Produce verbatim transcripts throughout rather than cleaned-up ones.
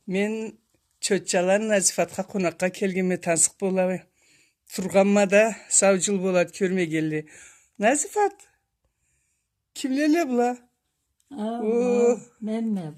Мен Чотчаланы Назифатха къонакъгъа келгенме, тансыкъ бола тургъанма да, сау джыл болады кёрмегенли. Назифат, кимлелле была? А, о, менме.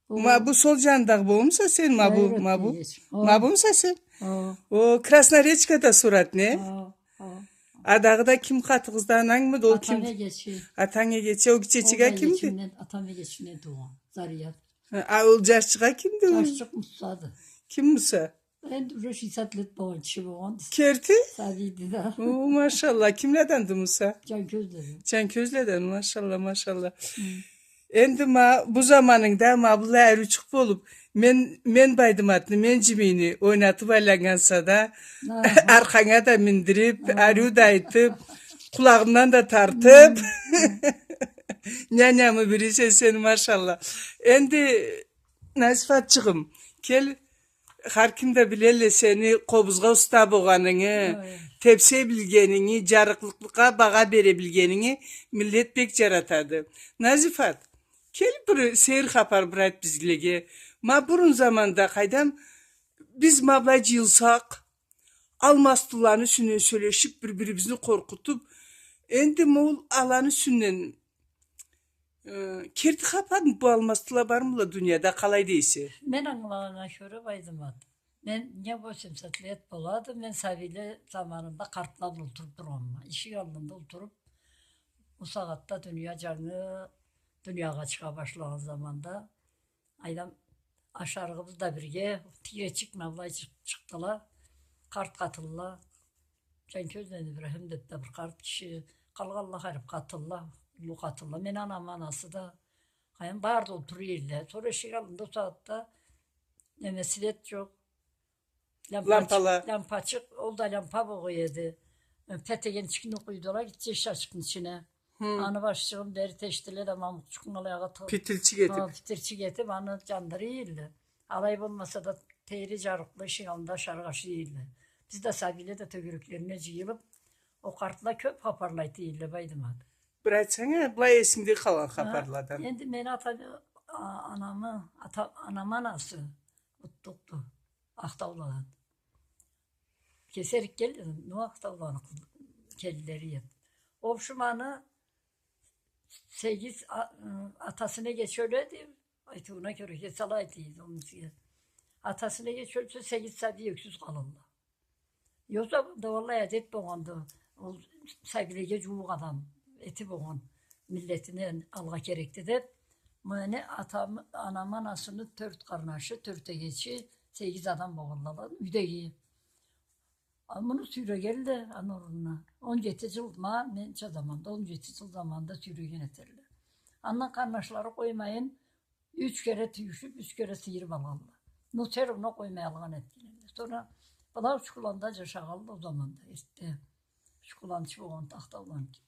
О. Ма бу сол джанындагъы болмуса сен, ма бу, ма бу? О. Ма бумуса сен? О. О, Красноречкада сурат, не? О, о. А дагъыда ким, къатыгъызда анангмыды? Ол ким? Атам эгечи. Атанг эгечи. Ол гитчечик а кимди? Атам эгечимден туугъан. Зарият. Ха, а ол джашчыгъа кимди ол? Джашчыкъ Мусады. Ким Муса? Энди уже шестьдесят лет болгъан киши болгъанды. Керти? Сабийди да. О, машалла. Кимледенди Муса? Джанкёзледен. Джанкёзледен, машалла, машалла. Хы. Энди ма бу заманынгда ма быллай ариучукъ болуб, мен, мен Байдыматны, мен Джимини ойнатыб айланнганса да, аркъанга да миндириб, ариу да айтыб, къулагъымдан да тартыб. Нянямы бирисен сен, машалла. Энди, Назифатчыгъым, кел, хар ким да билелле сени къобузгъа уста болгъанынгы, тепсе билгенинги, джарыкълыкъгъа багъа бере билгенинги миллет бек джаратады. Назифат, кел, бир сейир хапар бир айт бизлеге. Ма бурун заманда, къайдам, биз ма былай джыйылсакъ, алмастыланы юсюнден сёлешиб, бир-бирибизни къоркъутуб, энди ма ол аланы юсюнден, э, керти хапармы бу, алмастыла бармыла дунияда, къалай дейсе? Мен ангылагъаннга кёре, Байдымат, мен не восемьдесят лет болады, мен сабийле заманында къартла бла олтуруб тургъанма. Ишик аллында олтуруб, ол сагъатда дуния джангы дуниягъа чыгъа башлагъан заманда, Айдам, ашарыгъыбыз да бирге, тийречик ма былай чыкъ-, чыкъдыла. Къарт къатынла. Джанкёзледен Ибрахим деб да бир къарт киши. Къалгъанла хайры къатынла, уллу къатынла. Мен анам анасы да. Къайдам, бары да олтура эдиле. Сора ишик аллында ол сагъатда неме, свет джокъ. Лампачыкъ, лампачыкъ, ол да лампа болгъан эди. Э, петегенчикни къуйдула, гитче шишачыкъны ичине. Хы. Аны башчыгъын бери тешдиле да, мамукъчукъну алайгъа тыгъыб, питилчик этиб. Хы, питилчик этиб, аны джандыра эдиле. Алай болмаса да, тейри джарыкълы ишик аллында ашарыкъ ашай эдиле. Биз да, сабийле да тёгереклерине джыйылыб, ол къартла кёб хапарла айта эдиле, Байдымат. Бир айтсанг а, былай эсингде къалгъан хапарладан. Энди мени ата-, а-, анамы, ата-, анамы анасы Уттукъду. Ахтауладан. Кесерик келди, ну, Ахтауланы къыз-, келинлери эди. Общем, аны сегиз а-, ы, атасы неге чёледи, айтыуна кёре, кеси алай айтады, ону сюе. Атасы неге чёлсе, сегиз сабий ёксюз къалалла. Ёкса да, валлахи, адет болгъанды. Ол сабийлеге джууукъ адам эти болгъан, миллетинден алгъа керекди деб. Мени атам, анам анасыны тёрт къарнашы, тёрт эгечи, сегиз адам болгъанла юйдеги. А муну сюйрегенле аны орнуна. Он джети джыл ма, менча, заманда, он джети джыл заманда сюйреген этелле. Андан къарнашлары къоймайын, юч кере тюйюшюб, юч кере сыйырыб алгъанла. Ну, всё равно къоймай алгъан этгенле. Сора была Учкуланда джашагъанла ол заманда, эртде. Учкуланчы болгъан, Ахтауланчы.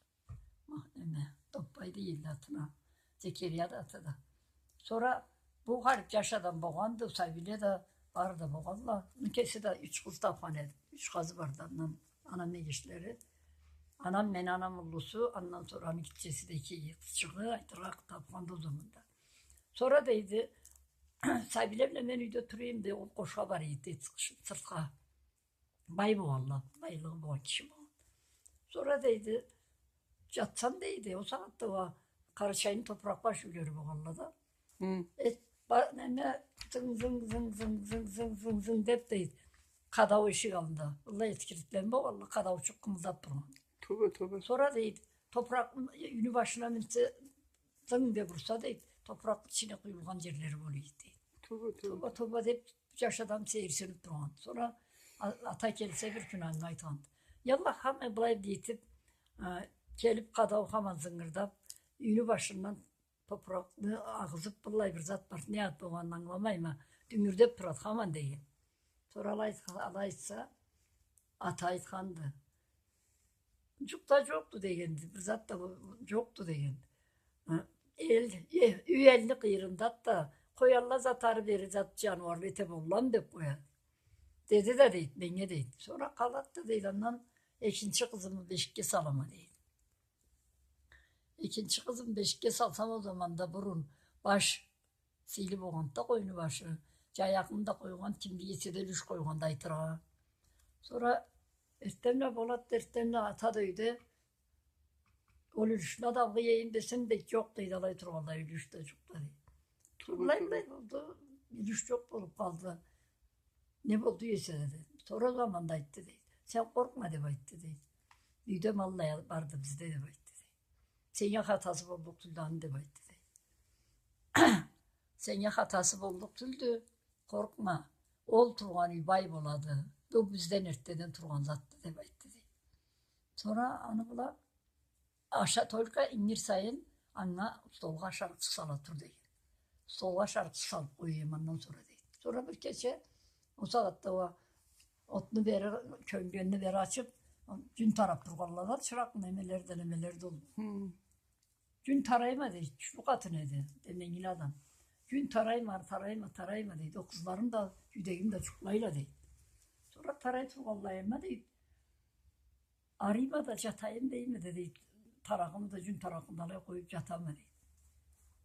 Ма, неме, Топпай дейдиле атына. Зекерия да аты да. Сора бу харип джаш адам болгъанды, сабийле да, бары да болгъанла. Кеси да юч къыз тапхан эди. Юч къызы барды андан, анам эгечлери. Анам, мен анам уллусу, андан сора аны гитчеси да, эки къызчыгъы, айтыргъа, тапханды ол заманда. Сора дейди, сабийле бла мен юйде тура эдим да, ол къошха бара эди, дейди, сыртха. Бай болгъанла, байлыгъы болгъан киши болгъан. Сора дейди, джатсам дейди, ол сагъатда уа Къарачайны топуракъ баш юйлери болгъанла да. Хы. Э, ба-, неме, зынг, зынг, зынг деб дейди. Къадау эшик аллында. Быллай этгиритле болгъанла, къадаучукъ къымылдаб тургъан. Тоба, тоба. Сора дейди, топуракъны, юйню башына минсе, зынг деб урса дейди, топуракъны ичине къуюлгъан джерлери бола эди дейди. Тоба, тоба. Тоба, тоба деб, джаш адам сейирсиниб тургъан. Сора а-, ата келсе бир кюн анга айтханды. Ялла, хаман былай дейди, а, келиб къадау хаман зынгырдаб, юйню башындан топуракъны агъызыб, быллай бир зат бар, не зат болгъанын ангыламайма, дюнгюрдеб турады хаман деген. Сора алай айтха-, алай айтса, ата айтханды. Джукъ да джокъду дегенди, бир зат да бу-, джокъду дегенди. Ха, эл, э, юй элни къыйырындады да, къоялла зат ары-бери зат, джаныуарла эте болламы деб къояды. Деди да дейди, меннге дейди. Сора къалады да дейди, андан экинчи къызымы бешикге салама дейди. Экинчи къызымы бешикге салсам, ол заманда бурун баш сыйлы болгъанды да, къойну башы. Джаягъын да къойгъан, ким эсе да юлюш къойгъан да айтыргъа. Сора эртденбла болады, эртденбла ата да юйде, ол юлюшню да алгъа иейим десем, дейди, джокъ, дейди, алай тургъанлай юлюш да джокъ да, дейди. Былай, былай болду, юлюш джокъ болуп къалды. Не болду эсе, деди. Сора ол заманда айтды, дейди. Сен къоркъма, деп айтды, дейди. Юйде мал да барды бизде, деп айтды, дейди. Сеннге хатасы боллукъ тюлдю аны, деп айтды, дейди. Сеннге хатасы боллукъ тюлдю, къоркъма. Ол тургъан юй бай болады. Бу бизден эртдеден тургъан затды, деп айтды, дейди. Сора аны бла аша только ингир сайын анга столгъа ашарыкъ салып тур, дейди. Столгъа ашарыкъ салып къояйым андан сора, дейди. Сора бир кече ол сагъатда уа отну бери, кёнгенни бери ачып, джюн тарап тургъанла да, чыракъ немеле да, немеле да ол. Хы. Джюн тарайма, дейди, кючлю къатын эди, деменгили адам. Джюн тарайма, тарайма, тарайма, дейди. Ол къызларым да, юйдегим да джукълайла, дейди. Сора тарай тургъанлайыма, дейди, арыйма да джатайым дейме да, дейди. Тарагъымы да, джюн тарагъымы да алай къоюп джатама, дейди.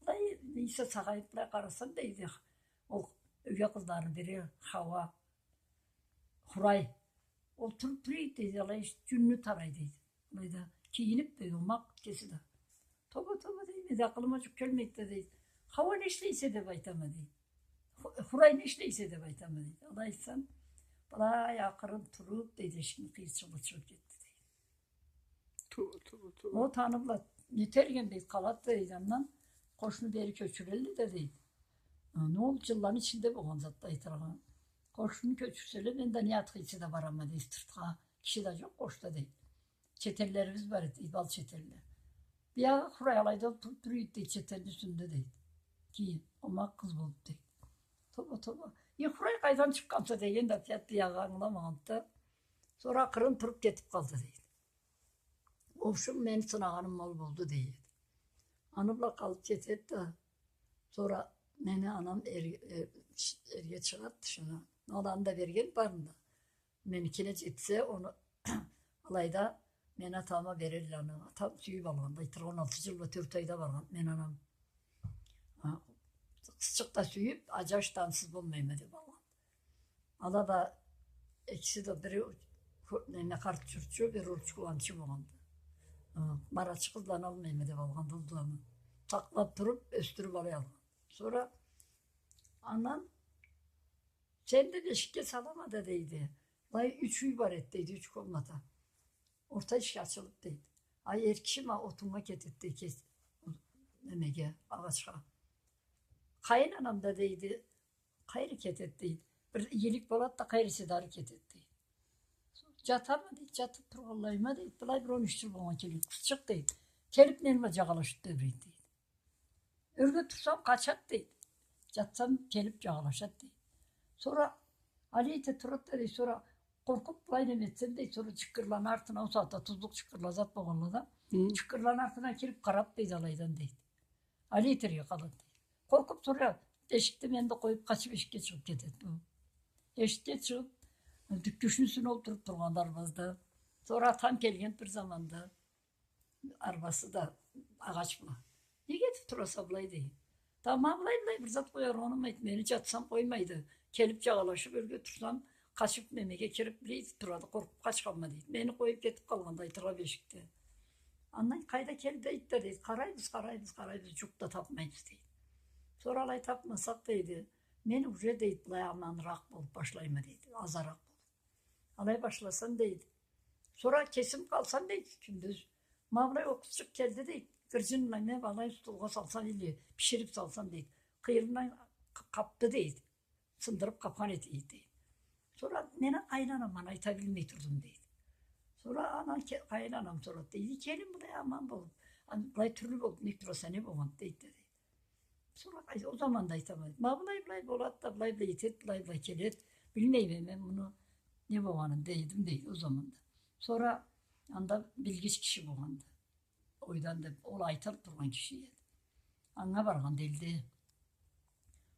Былай, нейсе, сагъайып былай къарасам, дейди, ол ёге къызларыны бири Хауа, Хурай. Ол туруп тура эди, дейди, алай джюнню тарай, дейди. Алайда кийинип да, омакъ кеси да. Тоба, тоба, дейме да, акъылыма джукъ келмейди да, дейди. Хауа, не ишлейсе, деп айтама, дейди. Ху-, Хурай, не ишлейсе, деп айтама, дейди. Алай айтсам, былай акъырын туруп, дейди, эшикни къыйыры чыгъып кетди, дейди. Тоба, тоба, тоба. Ол аны бла не этерге, дейди, къалады, дейди, андан къошну бери кёчюрелле да, дейди. Аны ол джылланы ичинде болгъан затды айтыргъа. Къошну кёчюрселе, мен да не атха эсе да барама, дейди, сыртха. Киши да джокъ къошда, дейди. Четенлерибиз бар эди, бал четенле. Биягъы Хурай алайда туруп тура эди, дейди, четенни юсюнде, дейди. Кийин, омакъ къыз болуп, дейди. Тоба, тоба. Э, Хурай, къайдан чыкъгъанса, деген да, опять биягъы ангыламагъанды да. Сора акъырын туруп кетип къалды, дейди. В общем, мени сынагъаным ол болду, дейди. Аны бла къалып кетеди да, сора мени анам эр-, э, ш-, эрге чыгъады тышына. Ол анда берген барын да. Меникине джетсе, ону алайда мени атама берелле аны. Атам сюйюп алгъан, айтыргъа, он алты джыл бла тёрт айда баргъан мени анам. А, къызчыкъ да сюйюп, а, джаш да ансыз болмайма деп алгъан. Ала да экиси да, бири ху-, неме, къарт джуртчу, бири уручу къууанчы болгъанды. А, марачы къызланы алмайма деп алгъанды ол да аны. Сакълап туруп, ёсдюрюп алай алгъан. Сора андан Сени да бешикге салама да, дейди. Былай юч юй бар эди, дейди, юч комната. Орта эшик ачылып, дейди. Ай, эр киши ма отуннга кетеди, дейди, кес-, немеге, агъачха. Къайын анам да, дейди, къайры кетеди, дейди. Бир игилик болады да, къайры эсе да ары кетеди, дейди. Джатама, дейди, джатып тургъанлайыма, дейди, былай бир он юч джыл болгъан келген къызчыкъ, дейди. Келип, мени бла джагъалашып тебрейди, дейди. Ёрге турсам, къачады, дейди. Джатсам, келип джагъалашады, дейди. Сора алай эте турады да, дейди, сора къоркъуп, былай неме этсем, дейди, сора чыккырланы артына, ол сагъатда тузлукъ чыккырла зат болгъанла да, хы, чыккырланы артына кирип къарап, дейди, алайдан, дейди. Алай этерге къалады, дейди. Къоркъуп, сора эшикде мени да къоюп, къачып, эшикге чыгъып кетеди бу. Эшикге чыгъып, дюккюшню юсюне олтуруп тургъан арбазда. Сора атам келген бир заманда. Арбасы да агъач бла. Неге этип тураса былай, дейди. Да ма былай, былай бир зат къояргъа унамайды. Мени джатсам къоймайды. Келип джагъалашып, ёрге турсам, къачып немеге кирип, былай этип турады. Къоркъуп къачханма, дейди. Мени къоюп кетип къалгъанды айтыргъа бешикде. Андан къайда келди, дейди да, дейди. Къарайбыз, къарайбыз, къарайбыз, джукъ да тапмайбыз, дейди. Сора алай тапмасакъ, дейди. Мен уже, дейди, былай аманыракъ болуп башлайма, дейди. Азыракъ болуп. Алай башласам, дейди. Сора кесим къалсам, дейди, кюндюз. Ма былай ол къызчыкъ келди, дейди. Гырджын неме былай столгъа салсам или биширип салсам, дейди. Къыйырындан къ-, къапды, дейди. Сындырып къапхан эди, дейди. Сора мен къайын анамгъа айта билмей турдум, дейди. Сора анам ке-, къайын анам сорады, дейди. Келин былай аман болуп, ан-, былай тюрлю болуп, нек тураса, не болгъанды, дейди, дейди. Сора къай-, ол заманда айтама. Ма былай, былай болады да, былай, былай этеди, былай, былай келеди. Билмейме мен муну не болгъанын, дедим, дейди ол заманда. Сора анда билгич киши болгъанды. Ойдан деп, ол айтылып тургъан киши эди. Анга баргъан, делди.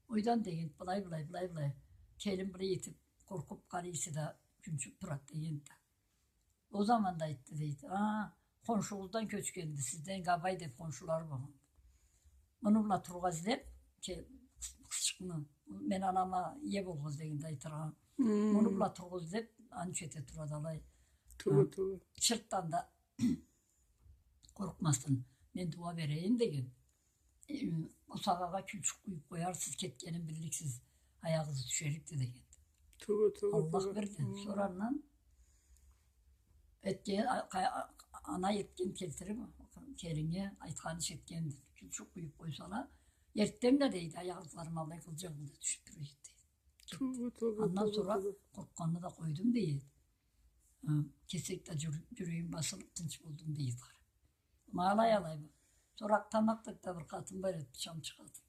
Ойдан деген, былай, былай, былай, былай. Келин былай этип, къоркъуп, къарайса да, джунчуп турады деген да. Ол заманда айтды, дейди. А, хоншугъуздан кёчгенди, сизден Габай деп хоншулары болгъанды. Муну бла тургъа излеп, ке-, къыз-, къызчыкъны, Мен анама ие болгъуз дегенде айтыргъа. Муну бла тургъуз деп, аны ючюн эте турады алай. Туура, туура. Чыртдан да къоркъмасын, мен дуа берейим деген. Э, бусагъагъа кюлчюк къуюп къоярсыз, кетгенин билликсиз, аягъыгъыз тюшерикди деген. Туура, туура, Аллах бирди. Сора андан этген, а-, къа-, а-, ана этген келтирип, келиннге айтханын ишитген, кюлчюк къуюп къойсала, эртден да дейди, аягъызларым алай къылжагъында тюшюп тура эди дейди. Туура, туура, Андан туура, сора туура. Къоркъгъанны да къойдум дейди. Ха, кесек да жюр-, жюрегим басылып, тынч болдум дейди. Ма алай, алай. Сора Акътамакъ деп да бир къатын бар эди, чамчы къатын.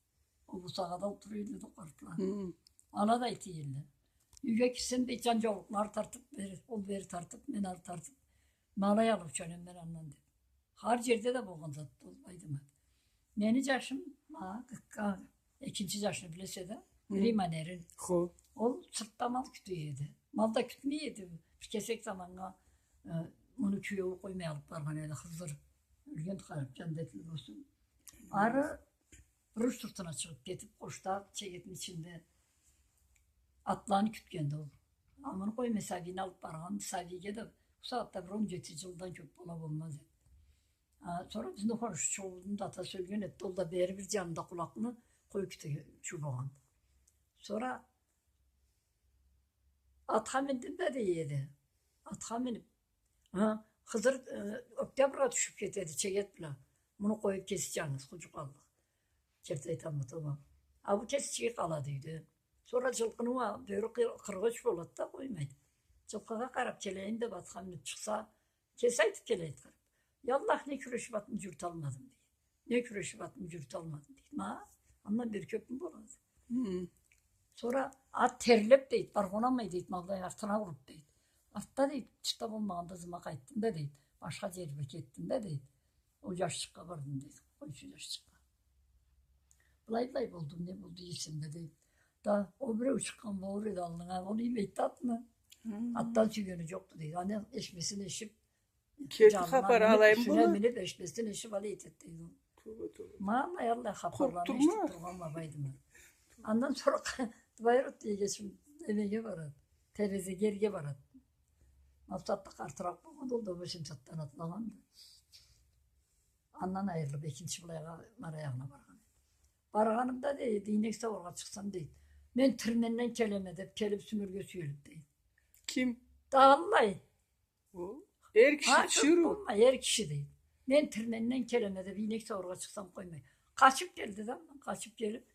Ол бусагъада олтура эди да къартла. Ала да айта эдиле. Юйге кирсем да, джанджаулукъланы тартып бери, ол бери тартып, мен ары тартып. Ма алай алып джюрюйме мен андан деп. Хар джерде да болгъан затды ол, Байдымат. Мени джашым, ма, къыркъгъа, экинчи джашны билесе да, Риман Эрин. Хо. Ол сыртда мал кюте эди. Мал да кютмей эди. Бир кесек заманнга, э, муну киеую къоймай алып баргъан эди, Хызыр. Ёлген, къарып, джандетли болсун. Ары Уруш сыртына чыгъып кетип, къошда, чегетни ичинде атланы кютгенди ол. А муну къоймай, сабийни алып баргъан, сабийге да бусагъатда бир он джети джылдан кёп бола болмаз эди. А, сора бизни хоншучугъубузну да атасы ёлген эди, ол да бери бир джанында къулакъны къой кютюучю болгъанды. Сора Атха миндим да, дей эди. Атха минип, а, Хызыр, э, октябргъа тюшюп кетеди, чегет бла. Муну къоюп, кеси джангыз, худжукъ аллыкъ. Керти айтамы, тоба. А бу кесичиги къалады юйде. Сора джылкъыны уа бёрю къыр-, къыргъыч болады да, къоймайды. Джылкъыгъа къарап келейим деп атха минип чыкъса, кеси айтып келеди къарап. Я Аллах, не кюрешип атымы джюрюталмадым, дейди. Не кюрешип атымы джюрюталмадым, дейди. Ма, андан бери кёпмю болады? Хы. Сора ат терлеп, дейди, баргъа унамай, дейди, ма былай артына уруп, дейди. Артда, дейди, чыртда болмагъанда ызыма къайтдым да, дейди. Башха джерге кетдим да, дейди. Ол джашчыкъгъа бардым, дейди. Къойчу джашчыкъгъа. Былай-былай болду, не болду эсиме, дейди. Да, ол биреу чыкъгъан болур эди аллынга, ол иймейди атны. Хы. Атдан сюйгени джокъду, дейди. Аны эшмесин эшип, Керти хапар алай болур. Джанына минип, юсюне минип, эшмесин эшип алай этеди, дейди ол. Тоба, тоба. Ма аллай хапарланы эшитип тургъанма, Байдымат. Андан сора Двоюродный эгечим немеге барады. Терезеге, эрге барады. Ма бусагъатда къартыракъ болгъанды, ол да восемьдесятдан атлагъанды. Андан айырылып, экинчи былайгъа, Мараягъына баргъан эди. Баргъанымда, дейди, ийнек сауаргъа чыкъсам, дейди, мен тирменден келеме деп, келип сюмюрге сюелип, дейди. Ким? Да аллай. Ол эр киши, а, чыру. Болмай, эр киши, дейди. Мен тирменден келеме деп, ийнек сауаргъа чыкъсам, къоймай. Къачып келди да, къачып келип,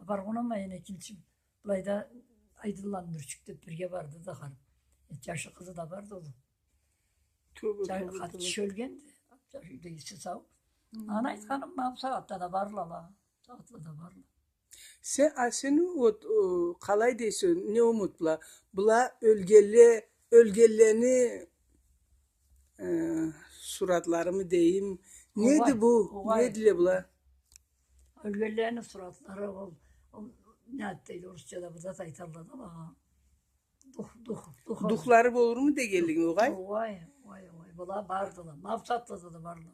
баргъа унамай, экинчи былайда Айдынланы Нюрчюк деп бирге барды да, къарап. Э, джашы, къызы да барды ол. Тоба, тоба, тоба. Къатышы ёлгенди. Джашы, юйдегиси сау. Хы. Аны айтханым, ма бусагъатда да барла ала. Бусагъатда да барла. Сен, а, сени вот, о, къалай дейсе, не умут бла? Была ёлгенле, ёлгенлени, э, суратларымы дейим? Неди бу? Огъай. Недиле была? Ёлгенлени суратлары ол, ол, не дейди, орусча да бир зат айталла да, багъа. Дух, дух, дух. Духлары болурму дегенлигинг, огъай? Огъай, огъай, огъай. Была бардыла. Ма бусагъатда да барла.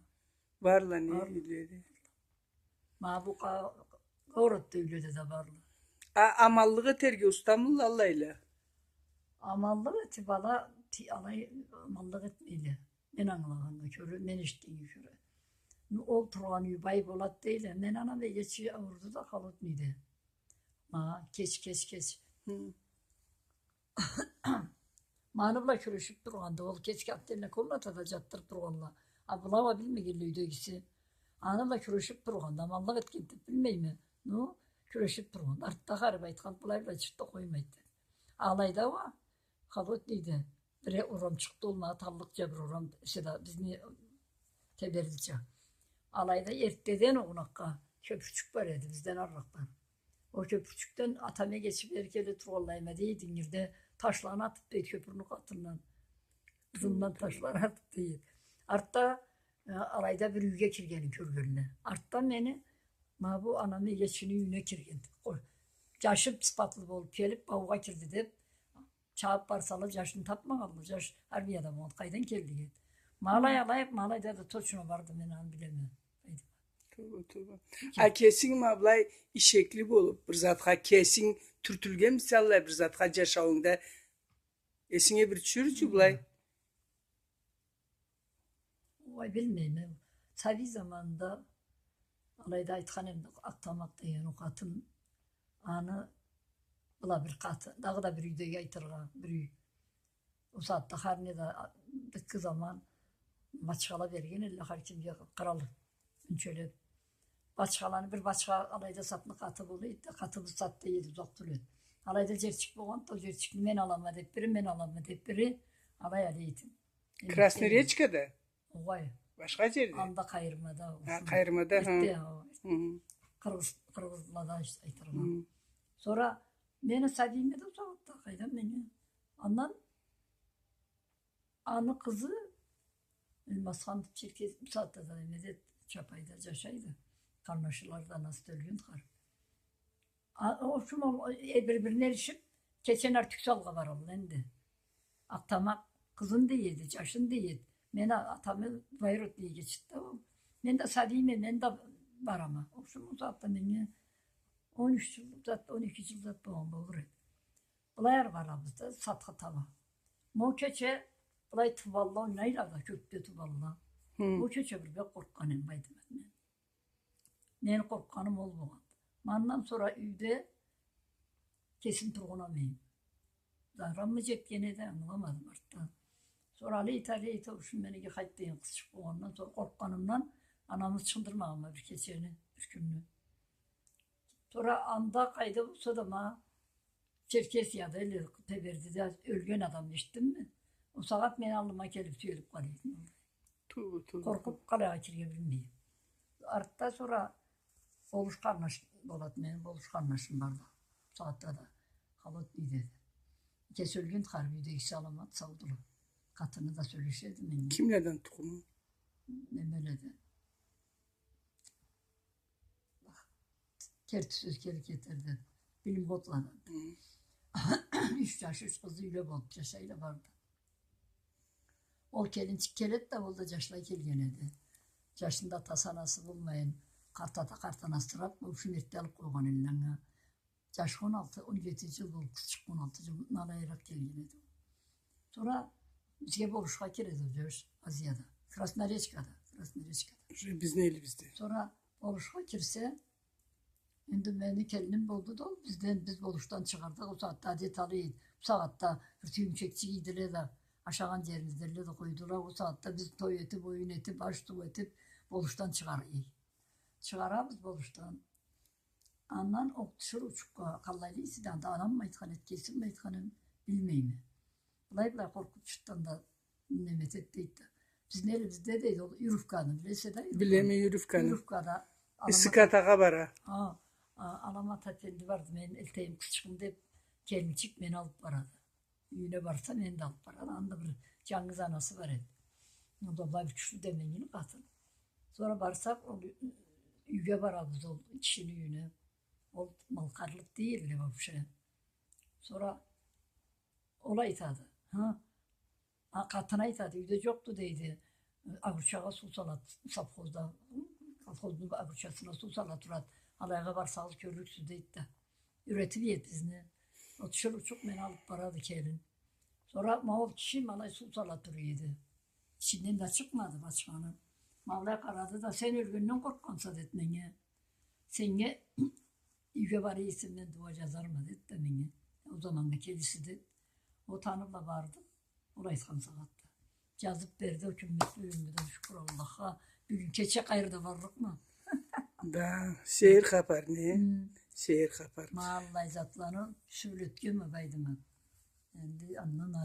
Барла, не юйледи? Ма бу къа-, городда юйледи да барла. А, аманлыкъ этерге устамыла алайла? Аманлыкъ этип ала, ти-, алай аманлыкъ этмейле. Мен ангылагъаннга кёре, мен эшитгеннге кёре. Ну, ол тургъан юй бай болады дейле. Мен анам эгечи ауруду да, холодныйди. Ма, кеч, кеч, кеч. Хы. Ма аны бла кюрешип тургъанды. Ол кечге отдельно комнатада джатдырып тургъанла. А была уа билмегенле юйдегиси. Аны бла кюрешип тургъанды. Аманлыкъ этген деп билмейме. Ну, кюрешип тургъанды. Артда къарап айтхан, былай-былай чыртда къоймайды. Алайда уа холодныйди. Бир орамчыкъ да ол, ма таллыкъча бир орам эсе да, бизни теберилча. Алайда эртдеден огъунакъгъа кёпюрчюк бар эди, бизден арыракъдан. Ол кёпюрчюкден атам эгечи бери келе тургъанлайыма дейди, ингирде ташланы атып дейди, кёпюрню къатындан, ызындан ташланы атып дейди. Артда, э, алайда бир юйге киргенин кёргенле. Артда мени, ма бу анам эгечини юйюне кирген. Къо-, джашы сыпатлы болуп келип, баугъа кирди деп, чабып барсала, джашны тапмагъанла, джаш армияда болгъан, къайдан келди, дейди. Ма алай, алай, ма алайда да точно барды, мен аны билеме, дейди. Тоба, тоба. А кесинг ма былай ишекли болуп, бир затха кесинг тюртюлгенмисе аллай бир затха джашауунгда? Эсинге бир тюшюрчю былай. Ой, билмейме. Сабий заманымда алайда айтхан эдим, Акътамакъ деген ол къатын, аны бла бир къатын, дагъыда бир юйдеги айтыргъа, бир юй. Ол сагъатда хар не да, дыккы заман бачхала берген эдиле хар кимге, къырал юнчелеп. Бачхаланы, бир бачха алайда сатны къаты бола эди да, къатыбыз сатда эди, узакъ тюл эди. Алайда джерчик болгъанды да, ол джерчикни мен алама деп бири, мен алама деп бири, алай, алай эди. Красный речкада? Огъай. Башха джерде? Анда, Къайырмада. Къайырмада, хы. Эртде, хы. Къыргъыз, къыргъызлада айтыргъа. Сора мени сабийме да ол сагъатда, къайдан меннге. Андан аны къызы Элмасхан деп Черкес, бусагъатда да неде, Чапайда джашайды. Къарнашлары да анасы да ёлген хар. А, ол ючюн ол, э, бир-бирине эришип, кечен артюк салгъа баралла энди. Акътамакъ къызын дей эди, джашын дей эди. Мен а-, атамы двоюродныйге чыкъды ол. Мен да сабийме, мен да барама. Ол ючюн ол сагъатда меннге он юч джыл зат, он эки джыл зат болгъан болур эди. Былай ары барабыз да, сатха таба. Ма ол кече былай тубалла ойнайла да, кёкде тубалла. Хы. Ол кече бир бек къоркъгъан эдим, Байдымат, мен. Мени къоркъгъаным ол болгъан. Андан сора юйде кесим тургъанам эдим. Зарранмы джетген эди, ангыламадым артда. Сора алай эте, алай эте, ол ючюн мени иги хайт деген къызчыкъ болгъандан сора къоркъгъанымдан анамы ычхындырмагъанма бир кечени, бир кюнню. Сора анда къайда болса да, ма Черкесияда эле Тебердиде ёлген адам эшитдимми? Ол сагъат мени аллыма келип сюелип къалады. Ту, ту. Къоркъуп, къалайгъа кирирге билмей. Артда сора болуш къарнаш болады, мени болуш къарнашым барды. Ол сагъатда да холодныйде эди. Экеси ёлген, хар юйдегиси аламат саудула. Къатыны да сёлешеди меннге. Кимледен тукъуму? Немеледен. Керти сёз кери кетерди. Билим къотладан. Хы. Юч джаш, юч къызы юйле болуп джашайла барды. Ол келинчик келеди да, ол да джашлай келген эди. Джашында атасы, анасы болмайын, къарт ата, къарт анасы турады, ол ючюн эртде алып къойгъан элле анга. Джашы он алты, он джети джыл болуп, къызчыкъ он алты джыл, алайыракъ келген эди. Сора бизге болушха киреди ол джаш Азияда. Красноречкада, Красноречкада. Уже бизни элибизде. Сора болушха кирсе, энди мени келиним болду да, ол бизден, биз болушдан чыгъардыкъ. Ол сагъатда адет алай эди. Бусагъатда бир тюйюмчекчик ийдиле да, ашагъан джерибизден элле да къойдула. Ол сагъатда биз той этип, оюн этип, аш-суу этип, болушдан чыгъар эдик. Чыгъарабыз болушдан. Андан ол тиширыучукъгъа, къаллайла эсе да, анда анаммы айтхан эди, кесимми айтхан эдим, билмейме. Былай-былай къоркъуучукъдан да неме этеди дейди да. Бизни элибизде дейди, ол Юрювканы билесе да, Юрювканы. Билеме, Юрювканы. Юрювкада Исик Атагъа бара. Хы, а, Аламат Апенди барды, мен элтейим къызчыгъым деп, келинчик мени алып барады. Юйюне барса, мени да алып барады. Анда бир джангыз анасы бар эди. Ол да былай бир кючлю деменгили къатын. Сора барсакъ, ол юйге барабыз, ол кишини юйюне. Ол малкъарлыкъ дегенле вообще. Сора ол айтады, хы, а, къатыны айтады, юйде джокъду дейди. Огурчагъа суу салады, совхозда, колхозну огурчасына суу сала турады. Алайгъа барсагъыз кёрюрсюз дейди да. Юретип иеди бизни. Ол тиширыучукъ мени алып барады келин. Сора ма ол киши ма алай суу сала тура эди. Ичинден да чыкъмады бачханы. Ма алай къарады да, сен ёлгенден къоркъгъанса, деди меннге. Сеннге юйге бара эсем, мен дуа джазарма, деди да меннге. Ол заманнга келиси, деди. Ол таны бла барды. Ол айтхан сагъатда. Джазып берди, ол кюн битди, ёлмедим, шукур Аллахха. Бюгюн кече къайры да барлыкъма. Да, сейир хапар, не? Хы. Сейир хапар. Ма аллай затланы сёлетгенме, Байдымат. Энди андан ары